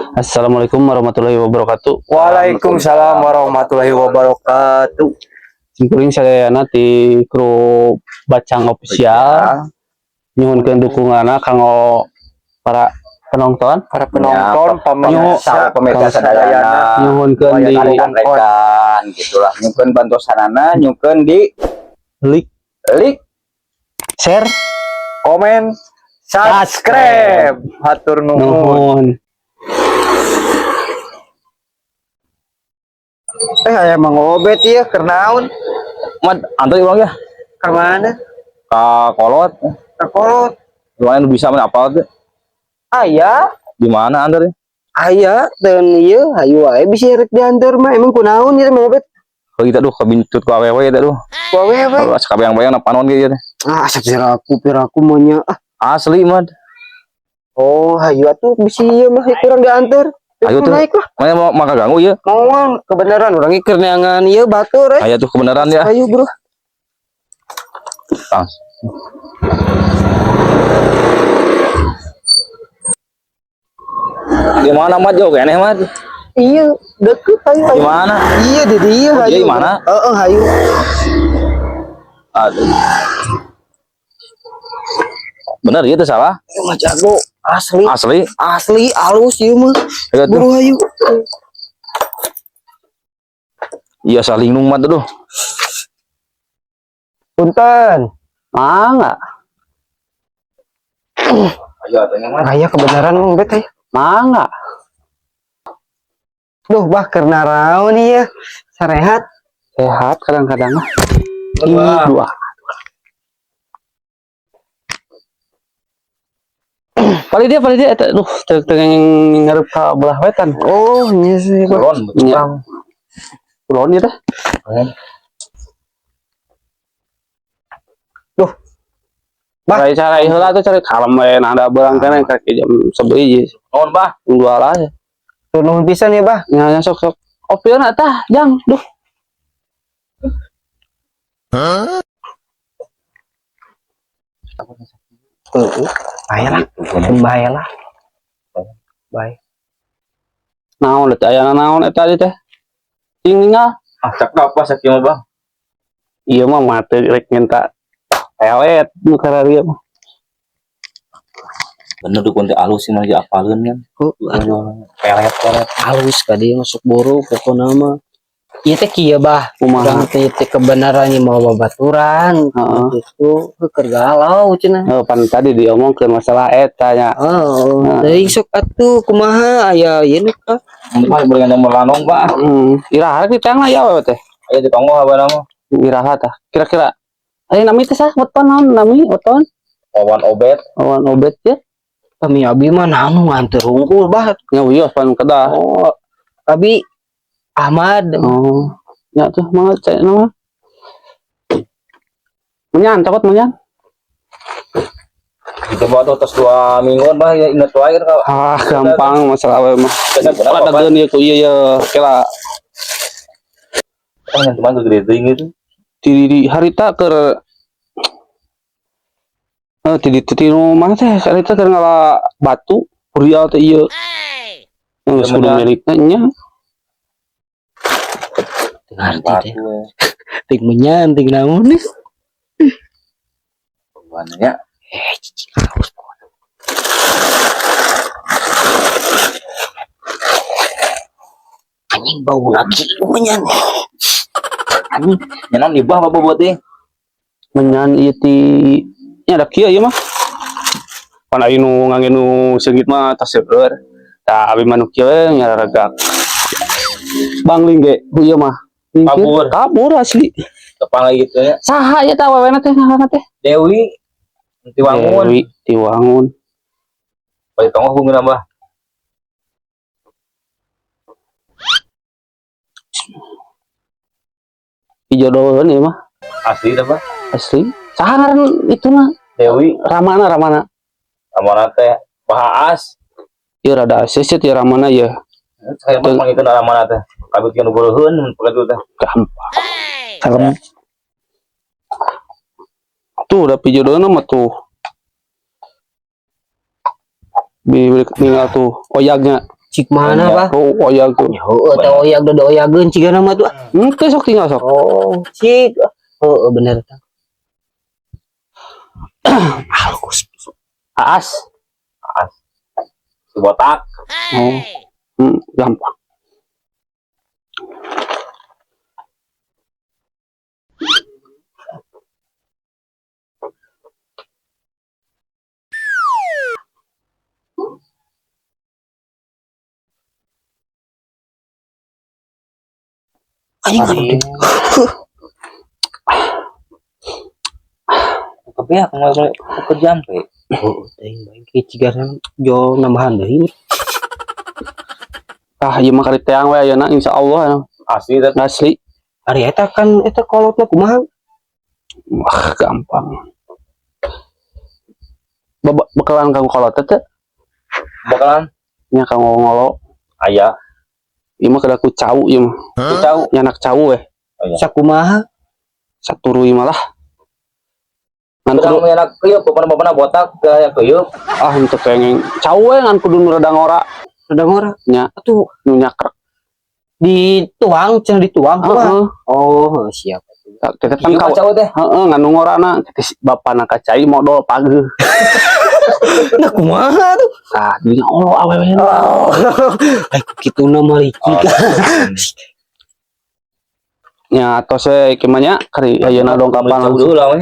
Assalamualaikum warahmatullahi wabarakatuh. Waalaikumsalam warahmatullahi wabarakatuh. Simkuring sadayana ti kru Bacang Official nyuhunkeun dukunganna kanggo para penonton, para penonton, pemirsa, pemirsa, pemirsa sadayana, nyuhunkeun di rekan-rekan gitulah, nyuhunkeun bantosanana, nyuhunkeun di like, like, share, komen, subscribe. Hatur nuhun. Nuhun. Eh, aya Mang Obet ieu keur naon? Mat, antar ulang ya. Ka mana? Ka kolot. Ka kolot. Lumayan bisa mana apal tuh. Aya, Di mana antar? Aya dan ieu hayu wae bisa rek diantar mah, emang kunaon ieu Mang Obet? Kalau kita duh kebintut ku awewe ya duh. Ku awewe. Kalau sakabayang-bayang na panon gitu. Ah, asa piraku piraku mah ah. Asli, Mat. Oh, hayu atuh bisi ieu mah kurang diantar. Ayo tuh. Naik lah. Mana mau maka ganggu ya? Mau kebenaran urang keur neangan ieu batur eh. Ayo tuh kebenaran ya. Ayo, Bro. Tang. Di mana, Mat? Jauh keneh, Mat. Iya, deket, ayo. Di Ayo. mana? Iya, di dia Oh, hayu. dia di mana? Heeh, hayu. Aduh. Bener itu salah? Ieu mah jago, asli. Asli. Asli alus ieu mah. Ayo tuh. Buru hayu. Iya saling nung, Mat, tuh. Punten. Mangga, Ayo atuh, Mat. Aya kebenaran Mang Bet aya. Mangga. Duh, bah keur naraon ieu? Sarehat. Sehat kadang-kadang mah. Wah. Ih, dua. Paling dia eta duh teu teu ngarep ka belah wetan. Oh, nya sih. Bah. Kulon, Nya. Kulon ieu teh. Duh. Bah. Cari cari heula tuh, cari kalem we, nah ada beurang keneh kaki jam 11. Nuhun, Bah. Jam 2 lah. Tuh, nuhun pisan ya, Bah. Nya nya, sok sok. Opieuna tah, jang. Duh. Heeh. Bae lah. Bae lah. Bae. Naon eta, aya naon eta tadi teh? Cing ninggal. Ah, cakap apa sakieu mah, Bang? Ieu mah mate rek minta pelet nu kararieu mah. Bener dukun teh alus sih mah apaleun kan. Pelet pelet. Halus ka dieu masuk buru pokona mah. Ieu teh kieu, Bah. Kumaha? Urang teh teh kebenaran ieu mau babaturan gitu, keur galau cenah. Oh, pan tadi diomongkeun masalah eta nya. Oh, Heeh. deui sok atuh kumaha aya ieu nu ka? Mah boleh ngandang melanong, Pak. Iraha rek ditang ya awewe teh. Ayo ditonggo abana mah. Iraha tah. Kira-kira aya nami teh sah weton, naon nami weton? Wawan Obet. Wawan Obet ya. Kami abi mah naon nganter hungkul, Bah. Nya wios pan kedah. Oh, abi Ahmad. Oh. Ya tuh mah cek nama. Menyan takut menyan. Itu bawa tuh tos 2 mingguan, Bah, ya inget wae kan kalau Ah, gampang masalah awewe mah. biasa kenapa, Lah Pak? dageun ieu ku ieu ye kela. Oh, yang cuman gede teuing gitu. Di harita keur eh ti di ti nu mana teh harita keur ngala batu kurial teh ieu. Geus kudu Menyan. milikna nya. Teu ngarti teh. Batu ya. Ting menyan ting naon nih. Ya. Eh, cicing halus pokona. Anjing bau lagi menyan. Anjing. Nyenon di bawah apa buat teh? Menyan ieu ti nya ada kieu ieu mah. Pan aya nu ngangge nu seungit mah tos seueur. Tah abi mah nu kieu we nya ragak. Bangling ge ku ieu mah. Kabur. Kabur asli. Kepala gitu ya. Saha ieu teh awewena teh, ngaranna teh? Dewi Tiwangun. Dewi Tiwangun. Bagi tonggo bumi nambah. Dijodoheun ieu mah. Asli dah, Bah. Asli. Saha ngaran ituna? Dewi Ramana, Ramana. Ramana teh Bahaas. Ieu rada seset ya Ramana ya. Saya mah panggilan Ramana teh. Kabut nu beureun mun pakai teh. Gampang. Kalem. Tuh udah pijodohna mah tuh. Bi tinggal tuh oyagnya. Cik mana, Bah? Oh, oyag tuh. Ya heueuh teh oyag da oyageun cigana mah tuh. Henteu, sok tinggal sok. Oh, cik. Heueuh bener tah. Halus. Aas. Si botak. Oh. Gampang. Anjing. Tapi ya mulai mulai kerja pe. Oh, teuing bae kieu cigana jo nambahan deui. Ah, ieu mah kari teang we ayeuna, insyaallah. Asli teh. Asli. Ari eta kan eta kolotna kumaha? Wah, gampang. Bekalan kanggo kolot teh? Bakalan Nya kanggo ngolo. Aya. Ieu mah kada ku cau ieu mah. Cau. Nyanak cau we. Sakumaha? Saturuy malah. Ngan Kudu kudu anak keuyeup, bapana-bapana botak gaya keuyeup. Ah, henteu pengen. Cau we ngan kudu nu rada ngora. Rada ngora. Nya. Atuh Nu nyakrek. Dituang, cenah dituang kumaha? Heeh. Oh, siap. Tah, kita kan Ieu kau mah cau teh. Heeh, ngan nu ngorana teh bapana ka cai modal pageuh. Nah, kumaha tuh? Tah, dinya oh awewe. Oh. Ai kituna mah licik. Nya atos we kieu mah nya kari ayeuna dongkapan Cau langsung. dulu lah we.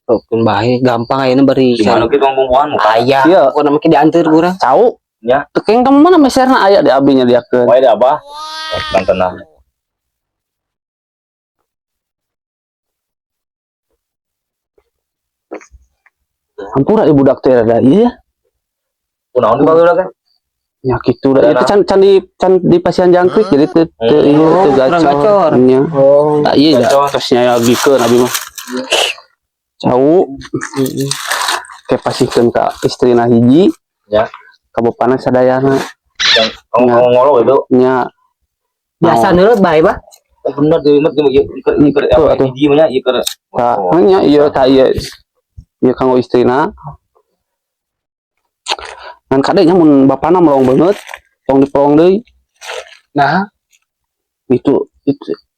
Tuh, kun bae gampang ayeuna bari. Gimana kitu bumbuhan muka. Aya, Iya. pokona mah dianteur kurang. Cau. Nya. Teu keng ka mana meserna aya di abi nyadiakeun. Wae da abah. Tenang. Hampura ieu budak teh rada ieu ya. Kunaon di bageula teh? Ya kitu da. Itu can di pasian jangkrik jadi teu teu ieu teu Oh, kurang gacor. gacor. Nya. Oh. Tak ieu da Gacor. tos nyayagikeun abi mah. Cau ke pasihkeun ka istrina hiji. Ya. Ka bapana sadayana. Yang ngolo itu. Nya. Biasa neureut bae, Bah. Oh, bener di ieu ieu ieu keur Tuh, apa atuh. hiji mah nya ieu keur. Tah, nya ieu tah ieu. Ieu kanggo istrina. Ngan kade nya mun bapana melong beungeut, tong dipelong deui. Nah, Itu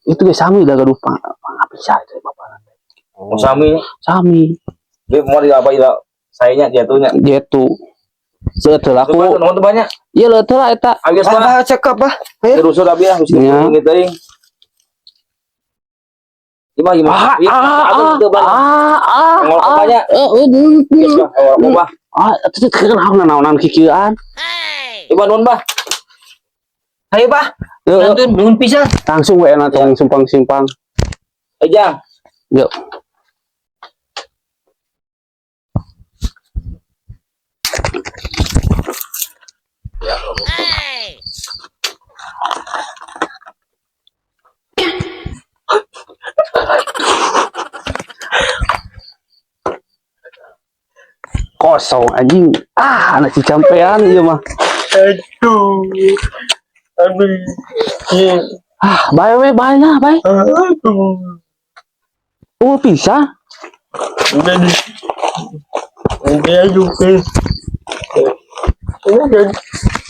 ge sami da gaduh pangapisa itu bapana. Oh, sami. Sami. Dia mau di apa ila sayanya jatuhnya. Gitu. Seueur teu Tuh laku. banyak, tuh banyak. Ieu leueur lah eta. Ayo geus mah. Ah, cekap ah. Terusur abi ah, geus Ya. gitu teuing. Gimana gimana? Ah, Iya, ah, atuh ah, gitu, Bang. ah, ah, Ngorok ah, banyak. eh, eh, Geus bah, ngorok bah. ah, itu teh naon naonan kikieuan. Coba nuhun bah. Ayo, Bah. Yuk, yuk. Nuhun nuhun pisan. Langsung we na tong simpang-simpang. Eh, Jang. Yuk. Kosong anjing. Ah, anak cicampean ieu mah. Aduh. Aduh. Ah, bae we bae lah, bae. Aduh. Oh, bisa. Udah di. Udah juga. Udah.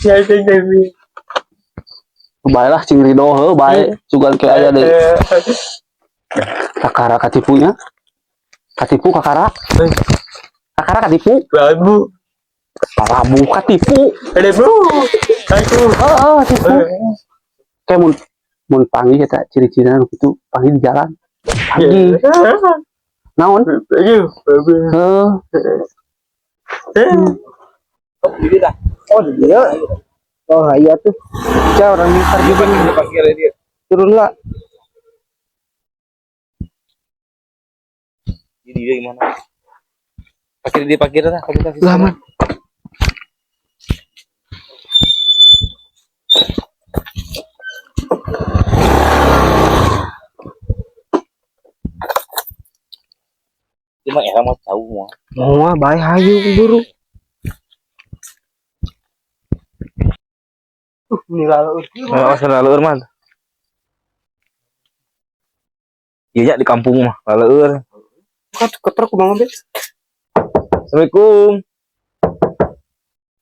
Ya, ya, ya. Bae lah cing ridho heuh bae. Sugan ke aya deui. Kakara katipunya. Katipu kakara. Kakara katipu. Babu. Palabu katipu. Ada bu. Aku. Heeh, katipu. Kayak mun mun panggih eta ciri-cirina nu kitu, panggih di jalan. Panggih. Naon? Aduh. Babu. Heuh. Ini dah. Oh iya. Oh iya tuh. Cah orang ini Ini parkir dia. turun lah. Ini dia gimana? Parkir di parkir dah, parkir dah. Lah man. Cuma ya mau tahu mau. Mau ah, bae hayu buru. Ini lalu. Oh, selalu mah. Iya ya, di kampung mah, laleur. Kan ketrok kumaha be? Assalamualaikum.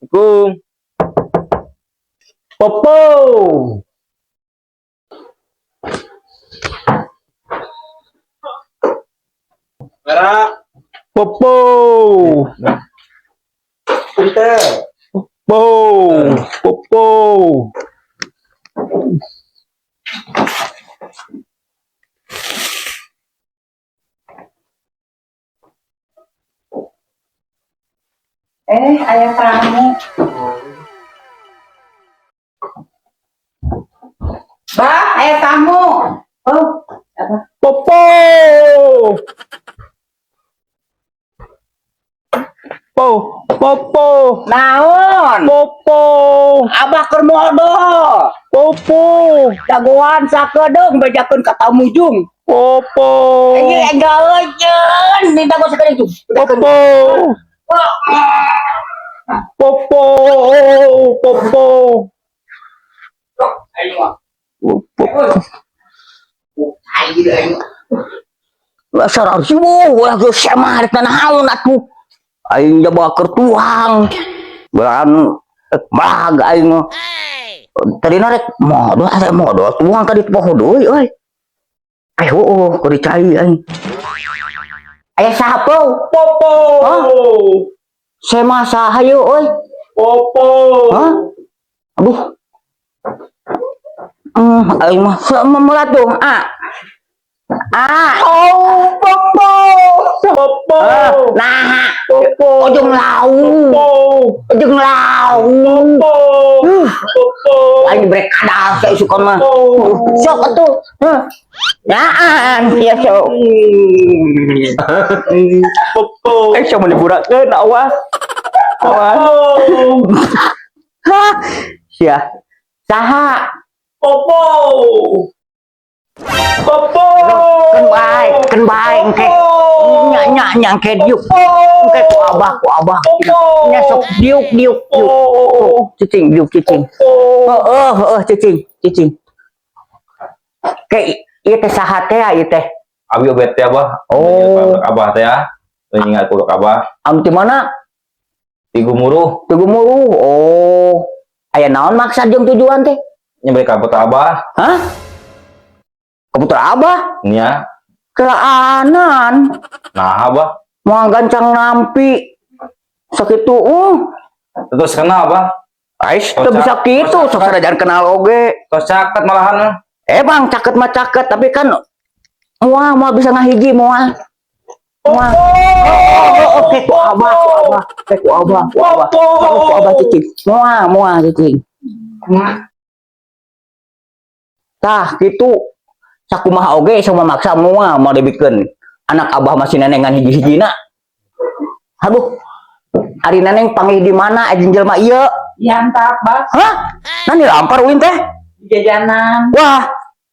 Assalamualaikum. Popo. Bara. Popo. Punten. Popo. Popo. Eh, ayah tamu. Bah, ayah tamu. Oh, apa? Popo. Po, popo, Naon? popo, Abah keur modol. popo, Jagoan sakedeung bejakeun ka tamujung. popo, Ieu enggaeuceun minta gua sakedeung tuh. popo, popo, popo, popo. Dasar siwo ulah geus semah rek nanaon atuh. Aing jaba keur tuang. Beran mag aing mah. Tadina rek modol asa modol tuang tadi poho deui euy. Ay heueuh keur dicai aing. Aya saha pau? Popo, Hah? Semah saha yeuh euy? popo, Hah? Aduh. Aing mah memulat tuh. Ah. Ah. oh, popo, popo, Nah, popo, ujung lau. popo, Ujung lau. popo, popo, Aing brek kadal saya suka mah. popo. Sok atuh. Heh. Yaan, ya sok. Popo, Eh, sok meniburakeun awas. Awas. popo, Hah. Sia. Saha? popo, popo, Kan bae, engke. Nya nya nya engke diuk. Engke ku abah, ku abah. Nya sok diuk diuk diuk. Cicing diuk cicing. Heeh, heeh cicing, cicing. Ke ieu teh saha teh ieu teh? Abi obet teh abah. Oh. Abah teh ya. Ingat kuluk abah. Anu di mana? Di Gumuruh Di Gumuruh. Oh. Aya naon maksad jeung tujuan teh? nya beri ka putra abah. Hah? Ka putra abah? Nya. Kelaanan. Nah abah. Moal gancang nampi. Sakitu Terus kenal abah. Ais teu bisa kitu, sok sarajan kenal oge. Tos caket malahan. Emang caket mah caket, tapi kan moal moal bisa ngahiji moal. Moal. Oh, oke, ku abah, ku abah, oke, ku abah, ku abah, ku abah cicing. Moal, moal cicing. Tah, gitu. Sakumaha oge sama maksa moal mau dibikeun. Anak abah masih nenengan hiji-hijina. Aduh. Ari neneng panggih di mana anjing jelema ieu? Diantap, Bah. Hah? Nah dilampar ulin teh. Di jajanan. Wah,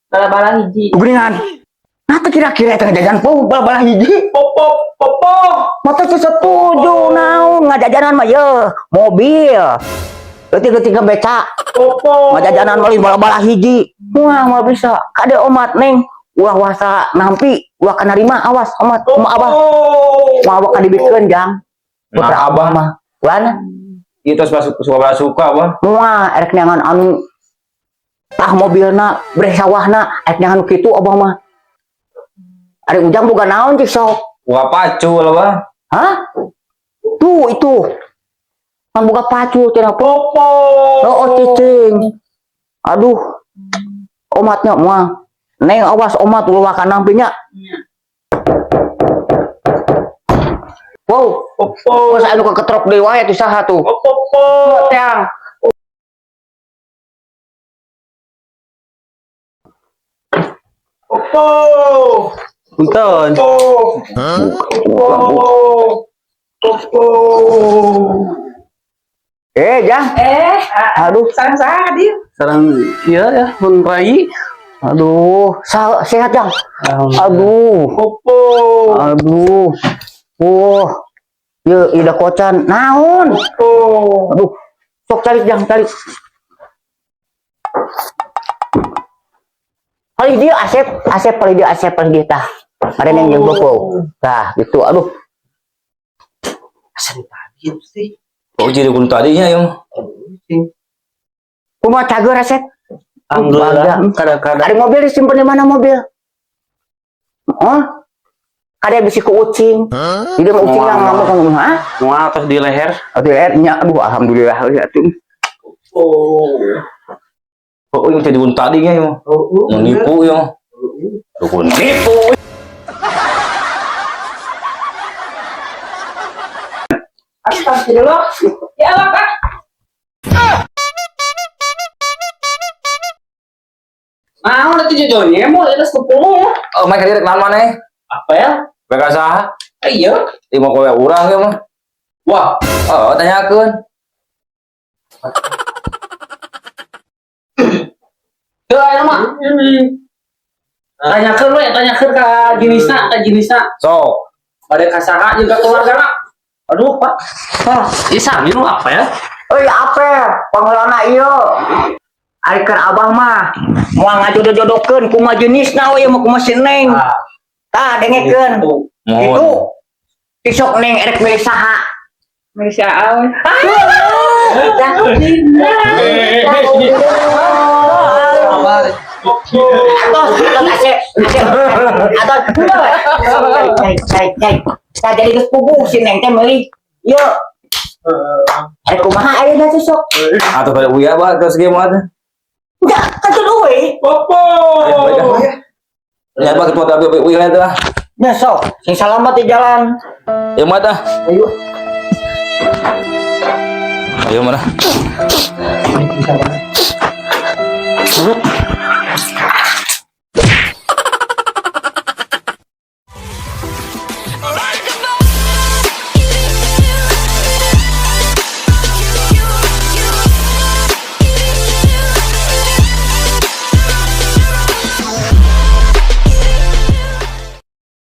Bala-bala hiji. geuningan. Nah, teu kira-kira eta ngajajan po bala-bala hiji. Popo, popo, Mata teu setuju naon ngajajanan mah ye mobil. Leutik-leutik ke beca, popo, ngajajanan mah bala-bala hiji. Wah, moal bisa. Kade omat neng. Ulah wasa nampi, ulah kanarima awas omat, kumaha abah. Moal abah kadibikeun jang. Putra Nah, abah mah. Ulana Itu suka suka suka abah. moal erek neangan anu tah mobilna, breh sawahna, erek neangan nu kitu abah mah. Ari ujang boga naon cik sok? Wah pacul abah. Hah? Tuh itu. Kan boga pacul cenah. Popo. Oh, oh cicing. Aduh. Omatnya moal. Neng awas omat ulah kana nampinya. Wow, Popo, masa anu keketrok deui wae tuh saha tuh? popo, Teang. popo, Punten. popo, popo. Eh, Jang. Eh, Aduh, sarang-sarang dia. Sarang iya ya, pun rai. aduh, sehat, Jang. Aduh. Popo, Aduh. Wah. Ye, ida kocan. Naon? popo, Aduh. Sok calik jang, calik. Paling dia Asep, Asep paling dia Asep paling dia tah. Ada yang jeung bopo. Tah, gitu. Aduh. Asa tadi sih. Oh jadi gunung tadinya yang. Cing. Kumaha cager resep? Alhamdulillah kadang-kadang. Ada mobil disimpan di mana mobil? Oh? Ada bisi ku ucing. Jadi mah ucing yang ngamuk ngomong, ha? Moal tos di leher. Aduh, nya aduh alhamdulillah ya tuh. Oh, oh yang jadi dukun tadi nya mah. Oh, Nu nipu ya mah. Dukun nipu. Astagfirullah. Ya Allah, Pak. Nah, udah tujuh jonya mau ada 10. Oh, main kali rek naon maneh? Apa ya? BK saha? Iya. Ieu mah kowe urang ieu mah. Wah, Oh, tanyakeun. teu aya mah. Tanyakeun we, tanyakeun ka jenisna, ka jenisna. Sok. Pada ka saha juga keluargana. Aduh, Pak. Ah, ieu sami nu apa ya? Euy, apa? Pangelana ieu. Ari keur abah mah moal ngajodoh-jodohkeun kumaha jenisna we mah kumaha si Neng. Tah dengekeun. Mohon. Itu tisok Neng erek milih saha. Malaysia awe. Atos, atos asep, asep, atos. Cai, cai, cai. Tah jadi geus puguh si Neng teh meuli. Ieu. Erek kumaha ayeuna sok? Atuh pada uya bah terus ge mah teh. Enggak, kan euy. Oh. Ya bah ketua tapi uya teh lah. Nya sok, sing salamat di jalan. Ya mah tah. Ayo. Ayo mana?